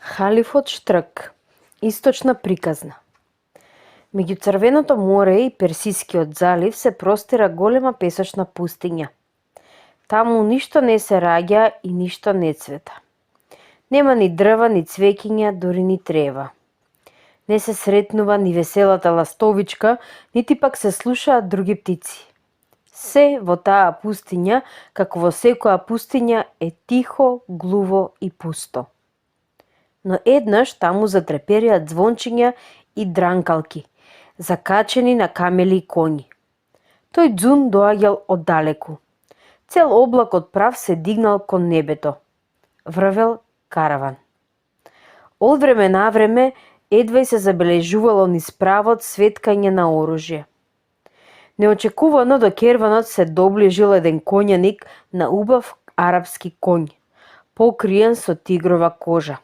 Халифот Штрк, источна приказна. Меѓу Црвеното море и Персискиот залив се простира голема песочна пустиња. Таму ништо не се раѓа и ништо не цвета. Нема ни дрва, ни цвеќиња, дури ни трева. Не се сретнува ни веселата ластовичка, нити пак се слушаат други птици. Се во таа пустиња, како во секоја пустиња, е тихо, глуво и пусто. Но еднаш таму затреперија звончиња и дранкалки, закачени на камели и коњи. Тој ѕун доаѓал оддалеку. Цел облак од прав се дигнал кон небето. Врвел караван. Од време на време едвај се забележувало низ правот светкање на оружје. Неочекувано до керванот се доближил еден коњаник на убав арапски коњ, покриен со тигрова кожа.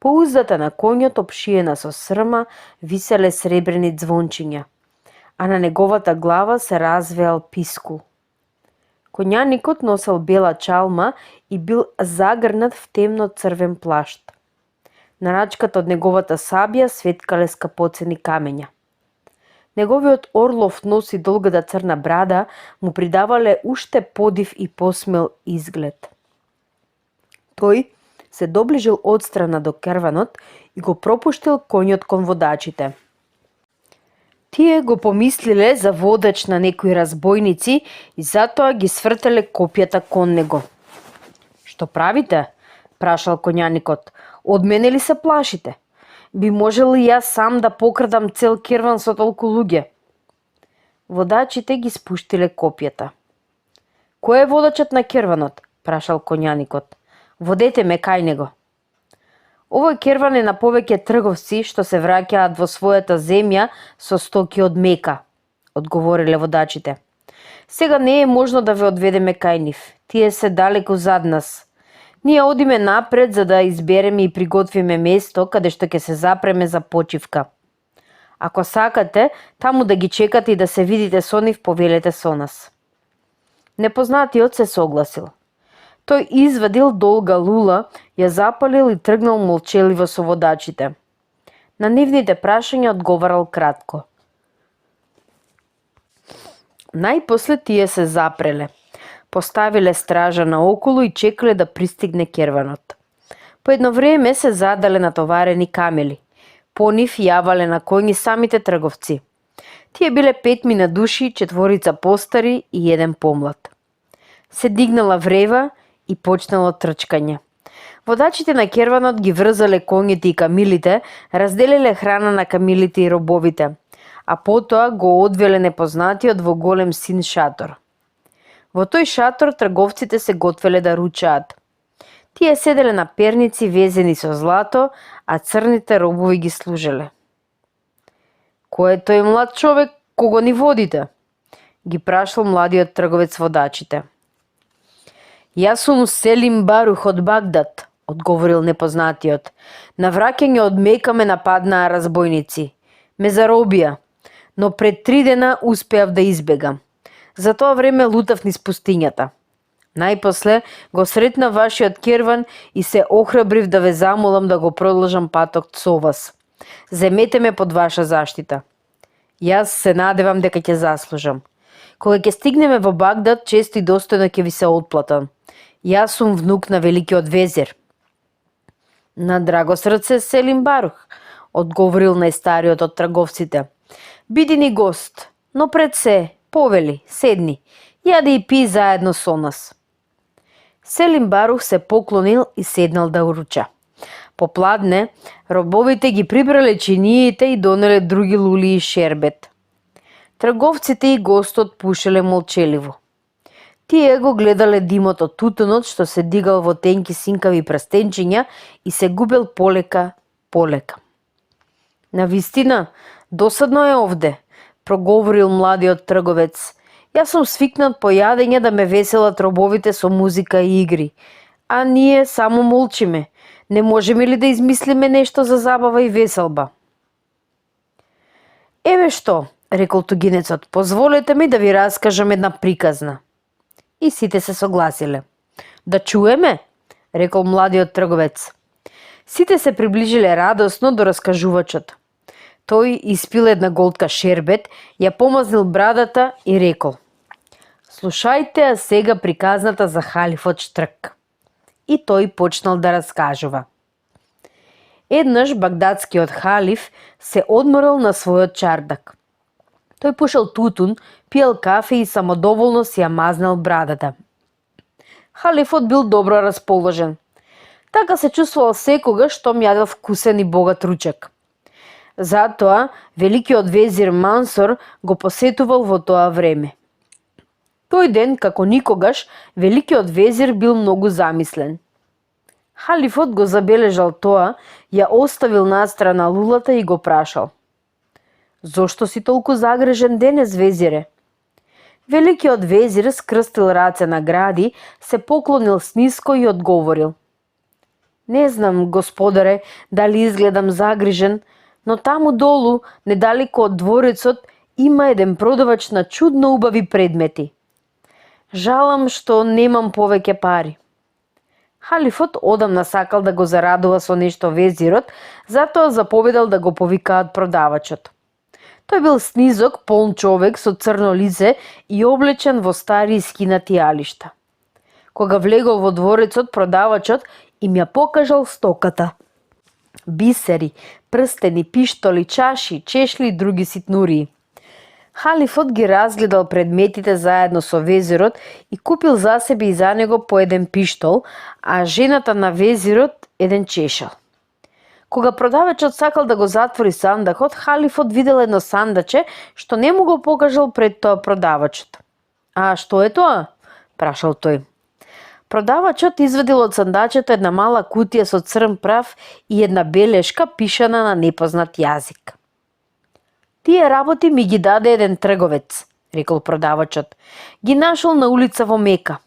По уздата на коњот, опшиена со срма, виселе сребрени звончиња, а на неговата глава се развеал пискул. Коњаникот носел бела чалма и бил загрнат в темно црвен плашт. На рачката од неговата сабија светкале скапоцени камења. Неговиот орлов нос и долгата црна брада му придавале уште подив и посмел изглед. Тој се доближил одстрана до керванот и го пропуштил коњот кон водачите. Тие го помислиле за водач на некои разбойници и затоа ги свртеле копјата кон него. "Што правите?" прашал коњаникот. "Од мене ли се плашите? Би можел и јас сам да покрадам цел керван со толку луѓе?" Водачите ги спуштиле копјата. "Кој е водачот на керванот?" прашал коњаникот. "Водете ме кај него." "Овој керван е на повеќе трговци што се враќаат во својата земја со стоки од Мека," одговориле водачите. "Сега не е можно да ве одведеме кај нив. Тие се далеку зад нас. Ние одиме напред за да избереме и приготвиме место каде што ќе се запреме за почивка. Ако сакате таму да ги чекате и да се видите со нив, повелете со нас." Непознатиот се согласил. Тој извадил долга лула, ја запалил и тргнал молчеливо со водачите. На нивните прашања одговарал кратко. Најпосле тие се запреле. Поставиле стража наоколу и чекале да пристигне керванот. По едно време се задале натоварени камели. По нив јавале на коњи самите трговци. Тие биле 5 души, 4 постари и 1 помлад. Се дигнала врева и почнало трчкање. Водачите на керванот ги врзале коњите и камилите, разделиле храна на камилите и робовите, а потоа го одвеле непознатиот во голем син шатор. Во тој шатор трговците се готвеле да ручаат. Тие седеле на перници везени со злато, а црните робови ги служеле. "Кој е тој млад човек кого ни водите?" ги прашал младиот трговец водачите. "Јас сум Селим Барух од Багдад," одговорил непознатиот. "На враќање од Мека ме нападнаа разбойници. Ме заробија, но пред 3 дена успеав да избегам. За тоа време лутав низ пустињата. Најпосле го сретнав вашиот керван и се охрабрив да ве замолам да го продолжам патот со вас. Земете ме под ваша заштита. Јас се надевам дека ќе заслужам. Кога ќе стигнеме во Багдад, често и достојно ќе ви се отплатам. Јас сум внук на великиот везир." "На драго срце, Селим Барух," одговорил најстариот од трговците. "Биди ни гост, но пред се, повели, седни, јади и пи заедно со нас." Селим Барух се поклонил и седнал да уруча. Попладне, робовите ги прибрале чиниите и донеле други лули и шербет. Трговците и гостот пушеле молчеливо. Тие го гледале димот од тутунот што се дигал во тенки синкави прстенчиња и се губел полека. "Навистина, досадно е овде," проговорил младиот трговец. "Јас сум свикнат по јадење да ме веселат робовите со музика и игри, а ние само молчиме. Не можеме ли да измислиме нешто за забава и веселба?" "Еве што," рекол тугинецот, "позволете ми да ви раскажам една приказна." И сите се согласиле. "Да чуеме," рекол младиот трговец. Сите се приближиле радосно до раскажувачот. Тој испил една голтка шербет, ја помазнил брадата и рекол: "Слушајте а сега приказната за халифот Штрк." И тој почнал да раскажува. Еднаш багдадскиот халиф се одморил на својот чардак. Тој пушел тутун, пиел кафе и самодоволно си ја мазнал брадата. Халифот бил добро расположен. Така се чувствувал секогаш штом јадел вкусен и богат ручек. Затоа великиот везир Мансор го посетувал во тоа време. Тој ден, како никогаш, великиот везир бил многу замислен. Халифот го забележал тоа, ја оставил настрана лулата и го прашал: "Зошто си толку загрежен денес, везире?" Великиот везир скрстил раце на гради, се поклонил сниско и одговорил: "Не знам, господаре, дали изгледам загрижен, но таму долу, недалеку од дворецот, има еден продавач на чудно убави предмети. Жалам што немам повеќе пари." Халифот одамна сакал да го зарадува со нешто везирот, затоа заповедал да го повикаат продавачот. Тој бил снизок, полн човек со црно лице и облечен во стари скинати алишта. Кога влегол во дворецот, продавачот им ја покажал стоката. Бисери, прстени, пиштоли, чаши, чешли и други ситнурии. Халифот ги разгледал предметите заедно со везирот и купил за себе и за него по еден пиштол, а жената на везирот еден чешал. Кога продавачот сакал да го затвори сандакот, халифот видел едно сандаче што не му го покажал пред тоа продавачот. "А што е тоа?" прашал тој. Продавачот извадил од сандачето една мала кутија со црн прав и една белешка пишана на непознат јазик. "Тие работи ми ги даде еден трговец," рекол продавачот. "Ги нашол на улица во Мека.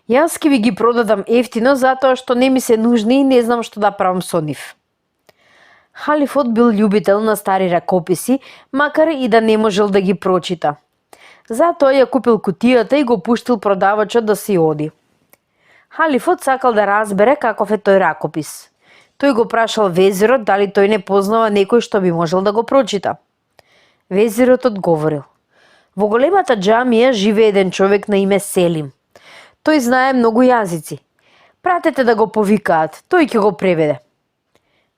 Јас ќе ви ги продадам ефтино затоа што не ми се нужни и не знам што да правам со нив." Халифот бил љубител на стари ракописи, макар и да не можел да ги прочита. Затоа ја купил кутијата и го пуштил продавачот да си оди. Халифот сакал да разбере каков е тој ракопис. Тој го прашал везирот дали тој не познава некој што би можел да го прочита. Везирот одговорил: "Во големата џамија живее еден човек на име Селим. Тој знае многу јазици. Пратете да го повикаат, тој ќе го преведе."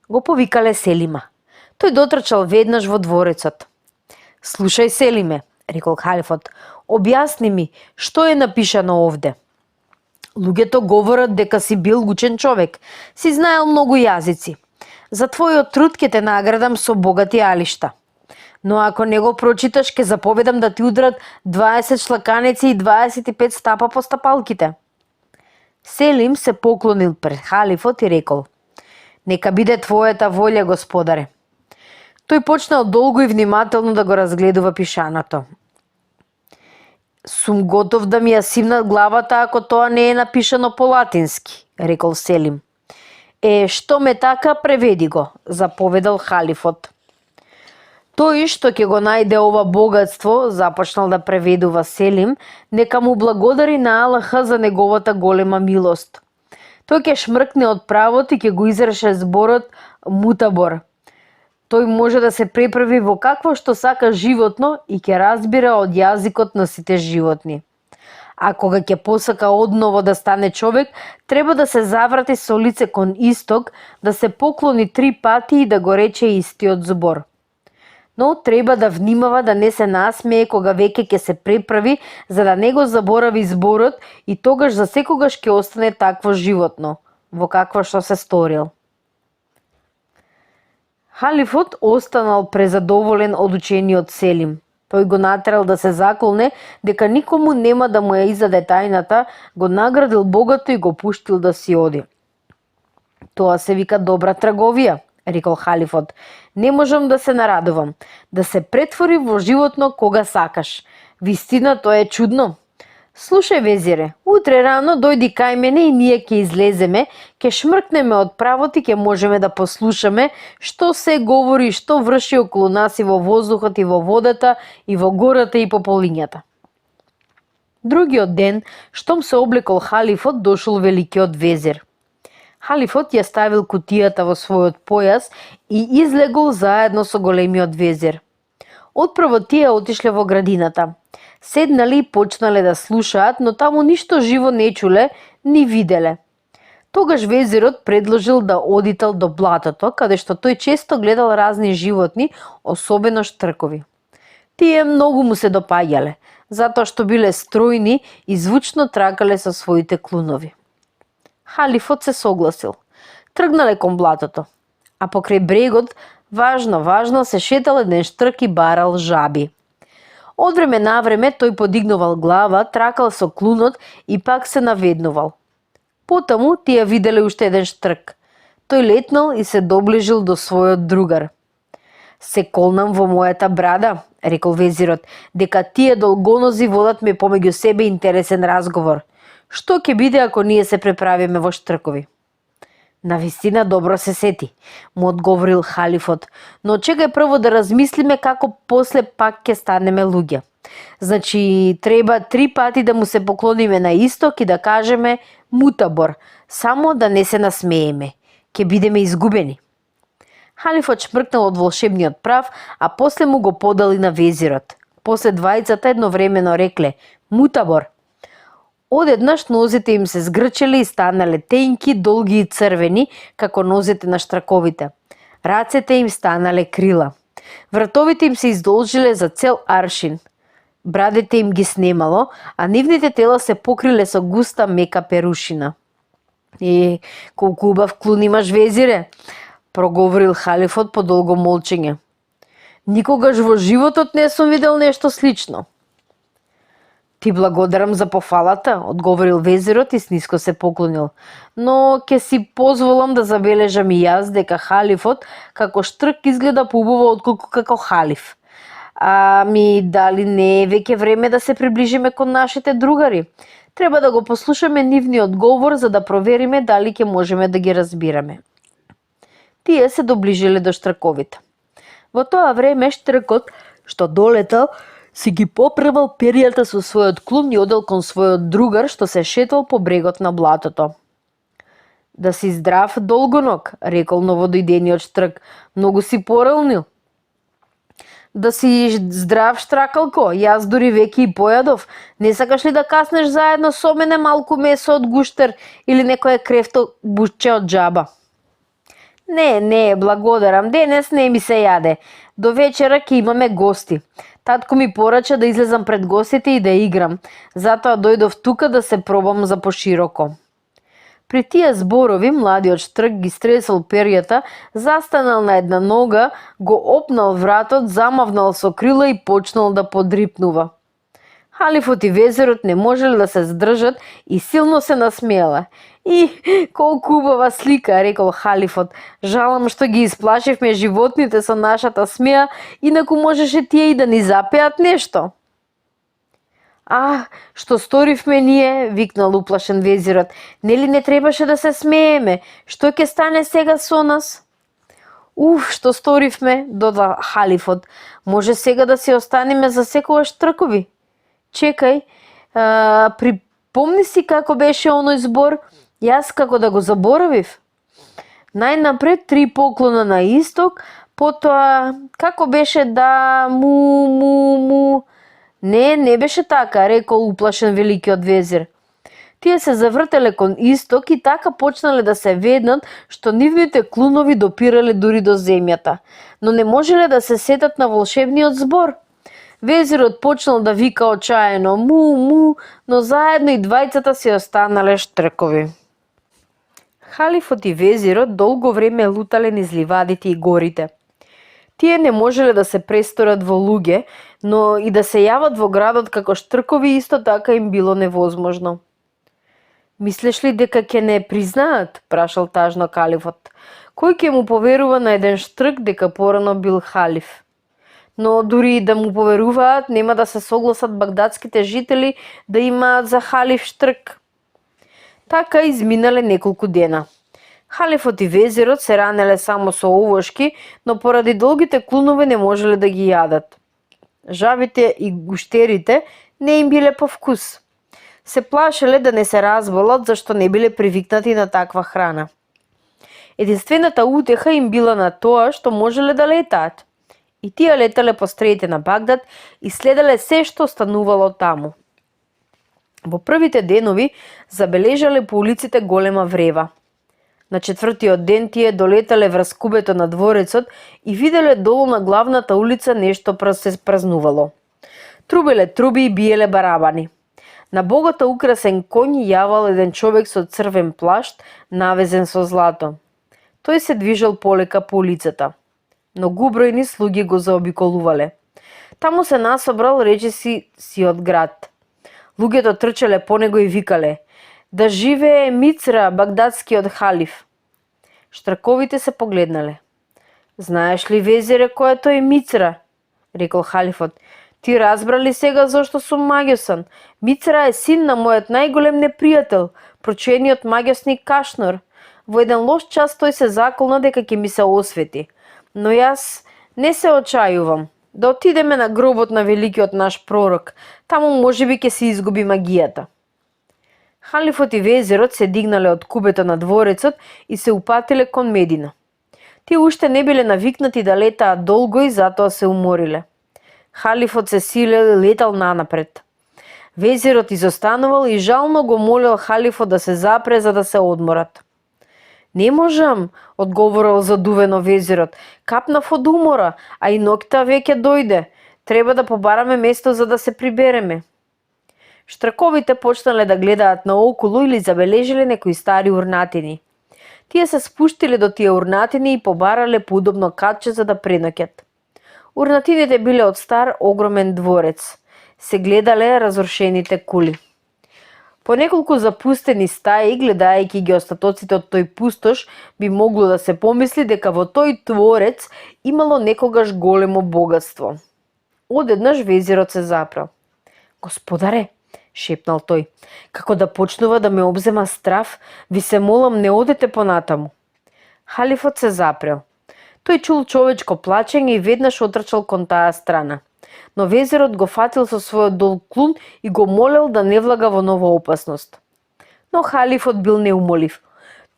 Го повикале Селима. Тој дотрчал веднаш во дворецот. "Слушај, Селиме," рекол халифот, "објасни ми што е напишано овде. Луѓето говорат дека си бил учен човек, си знаел многу јазици. За твојот труд ќе те наградам со богати алишта. Но ако не го прочиташ, ќе заповедам да ти удрат 20 шлаканици и 25 стапа по стапалките." Селим се поклонил пред халифот и рекол: "Нека биде твојата волја, господаре." Тој почнал долго и внимателно да го разгледува пишаното. "Сум готов да ми ја симнат главата ако тоа не е напишано по латински," рекол Селим. Што ме така, преведи го," заповедал халифот. Тој што ќе го најде ова богатство, започнал да преведува Селим, нека му благодари на Аллаха за неговата голема милост. Тој ќе шмркне од правот и ќе го изреше зборот мутабор. Тој може да се преправи во какво што сака животно и ќе разбира од јазикот на сите животни. А кога ќе посака одново да стане човек, треба да се заврати со лице кон исток, да се поклони 3 пати и да го рече истиот збор. Но треба да внимава да не се насмее кога веќе ќе се преправи, за да не го заборави зборот и тогаш за секогаш ќе остане такво животно, во какво што се сторил. Халифот останал презадоволен од учениот Селим. Тој го натерал да се заколне дека никому нема да му ја издаде тајната, го наградил богато и го пуштил да си оди. "Тоа се вика добра трговија," рекол халифот. "Не можам да се нарадувам. Да се претвори во животно кога сакаш. Вистина, тоа е чудно. Слушај, везире, утре рано дојди кај мене и ние ќе излеземе, ќе шмркнеме од правот и ќе можеме да послушаме што се говори и што врши околу нас и во воздухот и во водата и во гората и по полињата." Другиот ден, штом се облекол халифот, дошол великиот везир. Халифот ја ставил кутијата во својот појас и излегол заедно со големиот везир. Отпрво тие отишле во градината. Седнале и почнале да слушаат, но таму ништо живо не чуле, ни виделе. Тогаш везирот предложил да одител до блатото, каде што тој често гледал разни животни, особено штркови. Тие многу му се допаѓале, затоа што биле стројни и звучно тракале со своите клунови. Халифот се согласил. Тргнале кон блатото, а покрај брегот важно се шетал еден штрк и барал жаби. Од време на време тој подигнувал глава, тракал со клунот и пак се наведнувал. Потаму тие виделе уште еден штрк. Тој летнал и се доближил до својот другар. Се колнам во мојата брада, рекол везирот, дека тие долгонози водат ме помеѓу себе интересен разговор. Што ќе биде ако ние се преправиме во штркови? Навистина добро се сети, му одговорил халифот, но чекај прво да размислиме како после пак ќе станеме луѓе. Значи, треба 3 пати да му се поклониме на исток и да кажеме мутабор, само да не се насмееме. Ќе бидеме изгубени. Халифот шмркнал од волшебниот прав, а после му го подали на везирот. После двајцата едновремено рекле мутабор. Одеднаш нозите им се згрчеле и станале тенки, долги и црвени, како нозите на штраковите. Рацете им станале крила. Вратовите им се издолжиле за цел аршин. Брадите им ги снемало, а нивните тела се покриле со густа мека перушина. Колку убав клун имаш, везире, проговорил халифот по долго молчење. Никогаш во животот не сум видел нешто слично. Ти благодарам за пофалата, одговорил везирот и сниско се поклонил. Но ќе си позволам да забележам и јас дека халифот како штрк изгледа поубаво отколку како халиф. Ами дали не е веќе време да се приближиме кон нашите другари? Треба да го послушаме нивниот говор за да провериме дали ќе можеме да ги разбираме. Тие се доближиле до штрковите. Во тоа време штркот што долетал си ги поправал перијата со својот клун и одел кон својот другар што се шетал по брегот на блатото. Да си здрав, долгоног, рекол новодојдениот штрк, многу си порелнил. Да си здрав, штракалко, јас дури веќе и појадов. Не сакаш ли да каснеш заедно со мене малку месо од гуштер или некое крефто бушче од джаба? Не, благодарам, денес не ми се јаде. До вечера ќе имаме гости. Татко ми порача да излезам пред гостите и да играм, затоа дојдов тука да се пробам за пошироко. При тие зборови, младиот штрк ги стресал перјата, застанал на една нога, го опнал вратот, замавнал со крила и почнал да подрипнува. Халифот и везирот не можеле да се здржат и силно се насмееле. Колку убава слика, рекол халифот. Жалам што ги исплашивме животните со нашата смеа, инаку можеше тие и да ни запеат нешто. Што сторивме ние, викнал уплашен везирот. Нели не требаше да се смееме? Што ќе стане сега со нас? Што сторивме, дода халифот. Може сега да се останеме за секогаш штркови? Чекај, припомни си како беше оној збор, јас како да го заборавив. Најнапред 3 поклона на исток, потоа како беше да му... Не беше така, рекол уплашен великиот везир. Тие се завртеле кон исток и така почнале да се веднат што нивните клунови допирале дури до земјата, но не можеле да се сетат на волшебниот збор. Везирот почнал да вика отчаено му, но заедно и двајцата си останале штркови. Халифот и везирот долго време лутале низ ливадите и горите. Тие не можеле да се престорат во луѓе, но и да се јават во градот како штркови исто така им било невозможно. Мислиш ли дека ќе не признаат? Прашал тажно халифот. Кој ќе му поверува на еден штрк дека порано бил халиф? Но дури и да му поверуваат, нема да се согласат багдадските жители да имаат за халиф штрк. Така изминале неколку дена. Халифот и везирот се ранеле само со овошки, но поради долгите клунови не можеле да ги јадат. Жабите и гуштерите не им биле по вкус. Се плашеле да не се разболат зашто не биле привикнати на таква храна. Единствената утеха им била на тоа што можеле да летаат. И тие летале по стреите на Багдад и следеле се што станувало таму. Во првите денови забележале по улиците голема врева. На четвртиот ден тие долетале врз кубето на дворецот и виделе долу на главната улица нешто се празнувало. Трубеле труби и биеле барабани. На богато украсен коњ јавал еден човек со црвен плашт навезен со злато. Тој се движел полека по улицата. Многубројни слуги го заобиколувале. Таму се насобрал речиси сиот град. Луѓето трчале по него и викале: "Да живее Мицра, багдадскиот халиф." Штраковите се погледнале. "Знаеш ли, везире, кој е тој Мицра?" рекол халифот. "Ти разбрали сега зошто сум маѓосан? Мицра е син на мојот најголем непријател, прочениот маѓосник Кашнур. Во еден лош час тој се заколна дека ќе ми се освети. Но јас не се очајувам. Да отидеме на гробот на великиот наш пророк, таму можеби ќе се изгуби магијата." Халифот и везирот се дигнале од кубето на дворецот и се упатиле кон Медина. Тие уште не биле навикнати да летаат долго и затоа се умориле. Халифот се силел и летал нанапред. Везирот изостанувал и жално го молел халифот да се запре за да се одморат. "Не можам," одговорил задувено везирот. "Капнав од умора, а и ноќта веќе дојде. Треба да побараме место за да се прибереме." Штраковите почнале да гледаат наоколу или забележиле некои стари урнатини. Тие се спуштиле до тие урнатини и побарале поудобно катче за да преноќат. Урнатините биле од стар огромен дворец. Се гледале разрушените кули. По неколку запустени стаи, гледајќи ги остатоците од тој пустош, би могло да се помисли дека во тој дворец имало некогаш големо богатство. Одеднаш везирот се запрал. "Господаре," шепнал тој, "како да почнува да ме обзема страв, ви се молам, не одете понатаму." Халифот се запрел. Тој чул човечко плачење и веднаш отрчал кон таа страна. Но везирот го фатил со својот долг клун и го молел да не влага во нова опасност. Но халифот бил неумолив.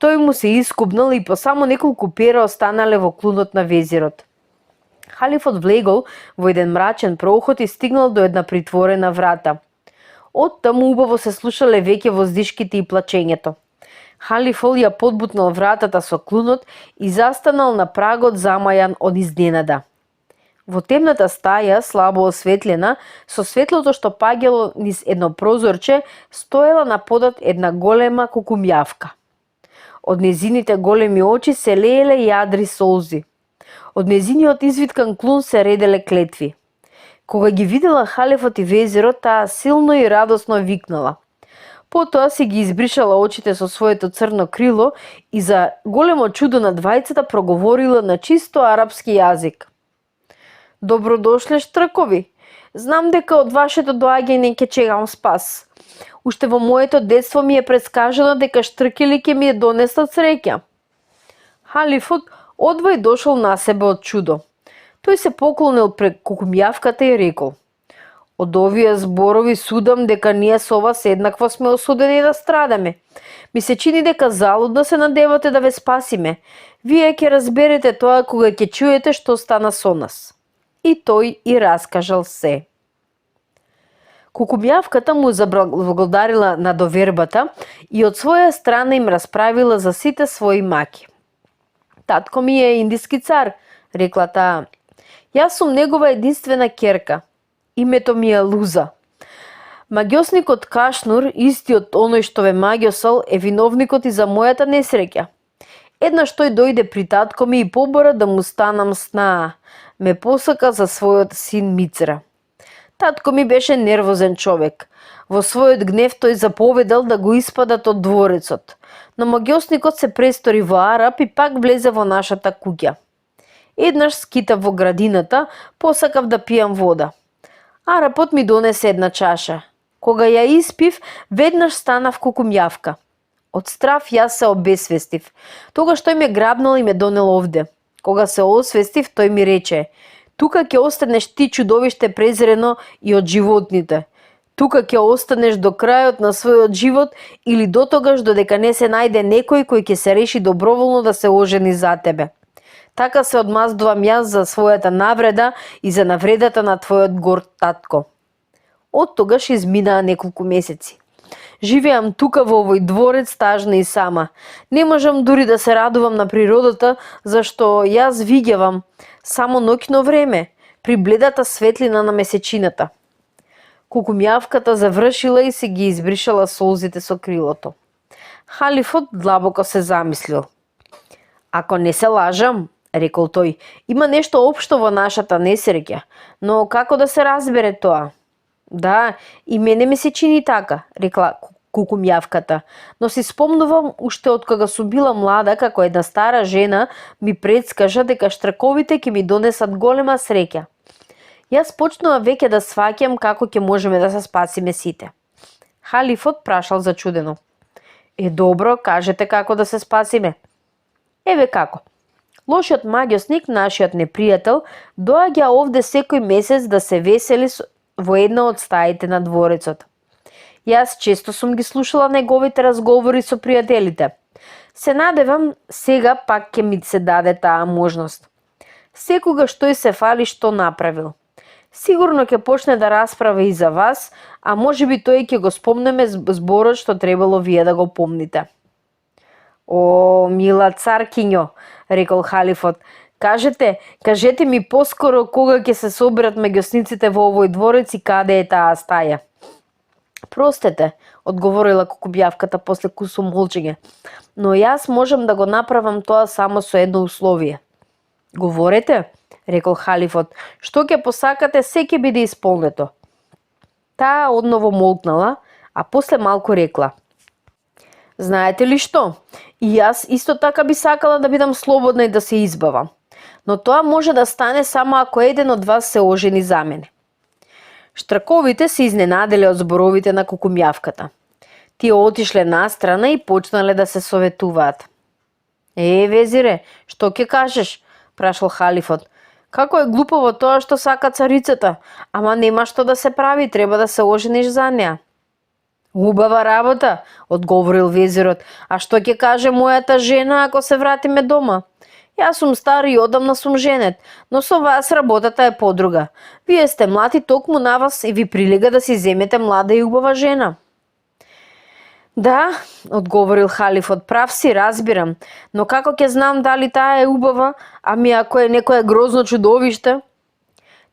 Тој му се искубнал и по само неколку пера останале во клунот на везирот. Халифот влегол во еден мрачен проход и стигнал до една притворена врата. Од таму убаво се слушале веќе воздишките и плачењето. Халифот ја подбутнал вратата со клунот и застанал на прагот замајан од изненада. Во темната стаја, слабо осветлена, со светлото што паѓало низ едно прозорче, стоела на подот една голема кукумјавка. Од незините големи очи се лееле јадри солзи. Од незиниот извиткан клун се ределе клетви. Кога ги видела халифот и везирот, таа силно и радосно викнала. Потоа си ги избришала очите со своето црно крило и за големо чудо на двајцата проговорила на чисто арапски јазик. "Добродошле, штракови. Знам дека од вашето доаѓање ќе чекам спас. Уште во моето детство ми е предскажано дека штркели ќе ми е донесат среќа." Халифот одвај дошол на себе од чудо. Тој се поклонил пред кукумјавката и рекол: "Од овие зборови судам дека ние со вас еднакво сме осудени да страдаме. Ми се чини дека залудно се надевате да ве спасиме. Вие ќе разберете тоа кога ќе чуете што стана со нас." И тој и раскажал се. Кукумјавката му заблагодарила на довербата и од своја страна им расправила за сите своји маки. "Татко ми е индиски цар," рекла таа. "Јас сум негова единствена ќерка. Името ми е Луза. Магиосникот Кашнур, истиот оној што ве магиосал, е виновникот и за мојата несреќа. Еднаш тој дојде при татко ми и побора да му станам снаа. Ме посака за својот син Мицра. Татко ми беше нервозен човек. Во својот гнев тој заповедал да го испадат од дворецот. Но магиосникот се престори во Арап и пак влезе во нашата куќа. Еднаш скитав во градината, посакав да пијам вода. Арапот ми донесе една чаша. Кога ја испив, веднаш станав кукумјавка. Од страв јас се обесвестив. Тогаш тој ме грабнал и ме донел овде. Кога се освестив, тој ми рече: "Тука ќе останеш ти, чудовиште презрено и од животните. Тука ќе останеш до крајот на својот живот или дотогаш додека не се најде некој кој ќе се реши доброволно да се ожени за тебе. Така се одмаздувам јас за својата навреда и за навредата на твојот горд татко. Од тогаш изминаа неколку месеци. Живеам тука во овој дворец тажна и сама. Не можам дури да се радувам на природата, зашто јас виѓавам само ноќно време, при бледата светлина на месечината. Кукумјавката завршила и се ги избришала солзите со крилото. Халифот длабоко се замислил. Ако не се лажам, рекол тој, има нешто општо во нашата несреќа, но како да се разбере тоа? Да, и мене ми се чини така, рекла кукумјавката, но си спомнувам уште од кога сум била млада, како една стара жена ми предскажа дека штраковите ќе ми донесат голема среќа. Јас почнува веќе да сваќам како ќе можеме да се спасиме сите. Халифот прашал зачудено. Добро, кажете како да се спасиме. Еве како. Лошиот маѓосник, нашиот непријател, доаѓа овде секој месец да се весели во една од стаите на дворецот. Јас често сум ги слушала неговите разговори со пријателите. Се надевам сега пак ќе ми се даде таа можност. Секогаш тој се фали што направил. Сигурно ќе почне да расправа и за вас, а можеби тој ќе го спомнеме зборот што требало вие да го помните. О, мила царкињо, рекол халифот, кажете ми поскоро кога ќе се соберат маѓосниците во овој дворец и каде е таа стаја. Простете, одговорила кукумјавката после кусо молчење, но јас можам да го направам тоа само со едно условие. Говорете, рекол халифот, што ќе посакате се ќе биде исполнето. Таа одново молкнала, а после малку рекла. Знаете ли што? И јас исто така би сакала да бидам слободна и да се избавам. Но тоа може да стане само ако еден од вас се ожени за мене. Штраковите се изненаделе од зборовите на кукумјавката. Тие отишле настрана и почнале да се советуваат. Везире, што ќе кажеш? Прашал халифот. Како е глупаво тоа што сака царицата, ама нема што да се прави, треба да се ожениш за неа. Убава работа, одговорил везирот, а што ќе каже мојата жена ако се вратиме дома? Јас сум стар и одамна сум женет, но со вас работата е подруга. Вие сте млад токму на вас и ви прилега да си земете млада и убава жена. Да, одговорил халифот, прав си, разбирам, но како ќе знам дали таа е убава, ами ако е некое грозно чудовиште?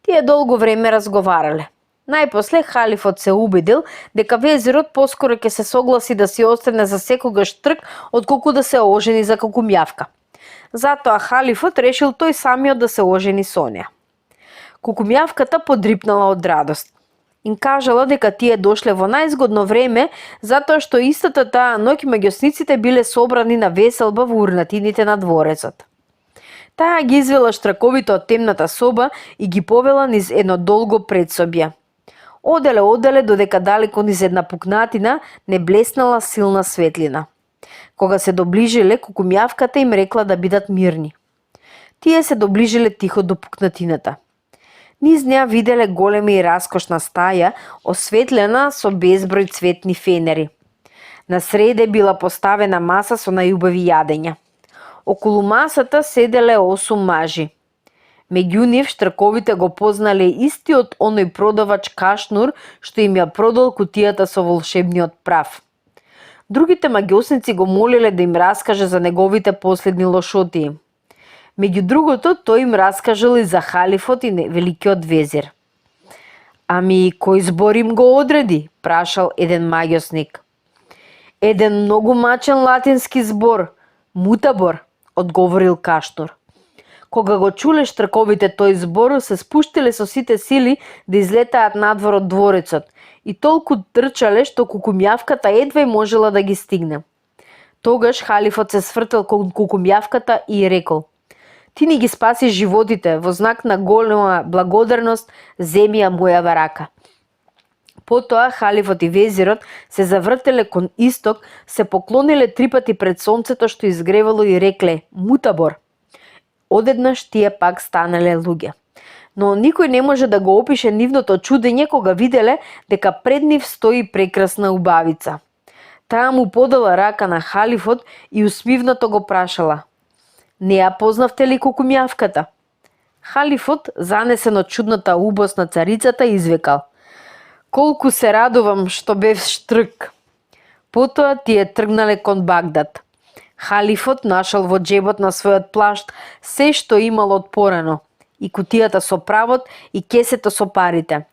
Тие долго време разговарале. Најпосле халифот се убедил дека везирот поскоро ќе се согласи да си остане за секогаш трк, отколку да се ожени за кукумјавка. Затоа халифот решил тој самиот да се ожени со неа. Кукумјавката подрипнала од радост. Им кажала дека тие дошле во најзгодно време, затоа што истата таа ноќ маѓосниците биле собрани на веселба во урнатините на дворецот. Таа ги извела штраковите од темната соба и ги повела низ едно долго предсобје. Оделе додека далеко низ една пукнатина не блеснала силна светлина. Кога се доближиле, кукумјавката им рекла да бидат мирни. Тие се доближиле тихо до пукнатината. Низ неа виделе голема и раскошна стаја, осветлена со безброј цветни фенери. На среде била поставена маса со најубави јадења. Околу масата седеле 8 мажи. Меѓу нив штраковите го познале истиот оној продавач Кашнур што им ја продал кутијата со волшебниот прав. Другите маѓосници го молеле да им раскаже за неговите последни лошотии. Меѓу другото, тој им раскажал и за халифот и великиот везир. Ами, кој збор им го одреди? Прашал еден маѓосник. Еден многу мачен латински збор, мутабор, одговорил Кашнур. Кога го чуле штраковите тој збор, се спуштиле со сите сили да излетаат надвор од дворецот и толку трчале што кукумјавката едва можела да ги стигне. Тогаш халифот се свртел кон кукумјавката и рекол: Ти ни ги спаси животите, во знак на голема благодарност, земи ја мојава рака. Потоа халифот и везирот се завртеле кон исток, се поклониле 3 пати пред сонцето што изгревало и рекле: Мутабор. Одеднаш тие пак станале луѓе. но никој не може да го опише нивното чудење кога виделе дека пред нив стои прекрасна убавица. Таа му подала рака на халифот и усмивнато го прашала: "Не ја познавте ли кукумјавката?" Халифот, занесен од чудната убост на царицата, извикал: "Колку се радувам што бев штрк." Потоа тие тргнале кон Багдад. Халифот нашал во џебот на својот плашт се што имал од порано, и кутијата со правот и кесето со парите.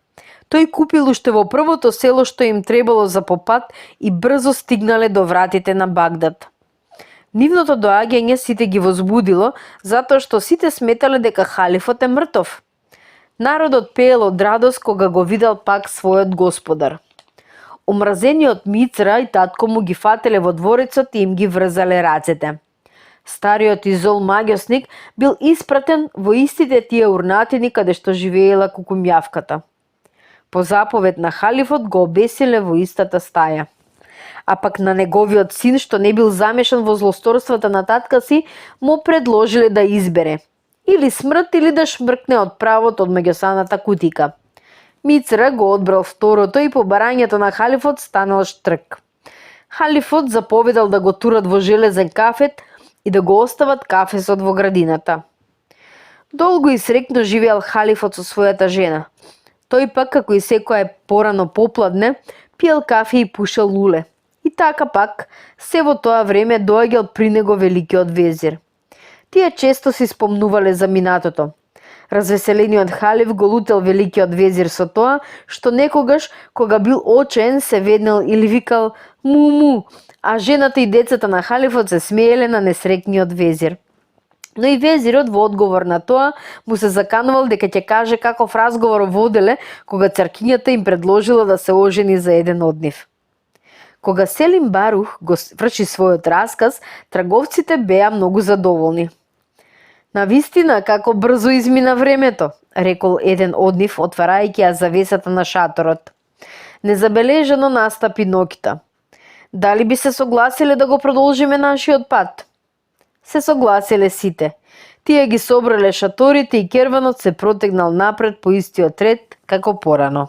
Тој купил уште во првото село што им требало за попат и брзо стигнале до вратите на Багдад. Нивното доаѓање сите ги возбудило, затоа што сите сметале дека халифот е мртов. Народот пеел од радост кога го видел пак својот господар. Омразениот Мицра и татко му ги фателе во дворецот и им ги врзале рацете. Стариот и зол маѓосник бил испратен во истите тие урнатини каде што живеела кукумјавката. По заповед на халифот го обесиле во истата стаја. А пак на неговиот син, што не бил замешан во злосторствата на татка си, му предложиле да избере или смрт или да шмркне од правот од меѓусаната кутика. Мицра го одбрал второто и по барањето на халифот станал штрк. Халифот заповедал да го турат во железен кафет и да го остават кафесот во градината. Долго и среќно живеел халифот со својата жена. Тој пак, како и секоја порано попладне, пиел кафе и пушел луле. И така пак, се во тоа време доаѓал при него великиот везир. Тие често си спомнувале за минатото. Развеселениот халиф го лутел великиот везир со тоа, што некогаш, кога бил очен, се веднал или викал му, а жената и децата на халифот се смееле на несреќниот везир. Но и везирот во одговор на тоа му се заканувал дека ќе каже каков разговор воделе кога царкињата им предложила да се ожени за еден од нив. Кога Селим Барух го врши својот расказ, трговците беа многу задоволни. "Навистина, како брзо измина времето," рекол еден од нив, отварајќи ја завесата на шаторот. "Незабележано настапи ноќта. Дали би се согласиле да го продолжиме нашиот пат?" Се согласиле сите. Тие ги собрале шаторите и керванот се протегнал напред по истиот ред како порано.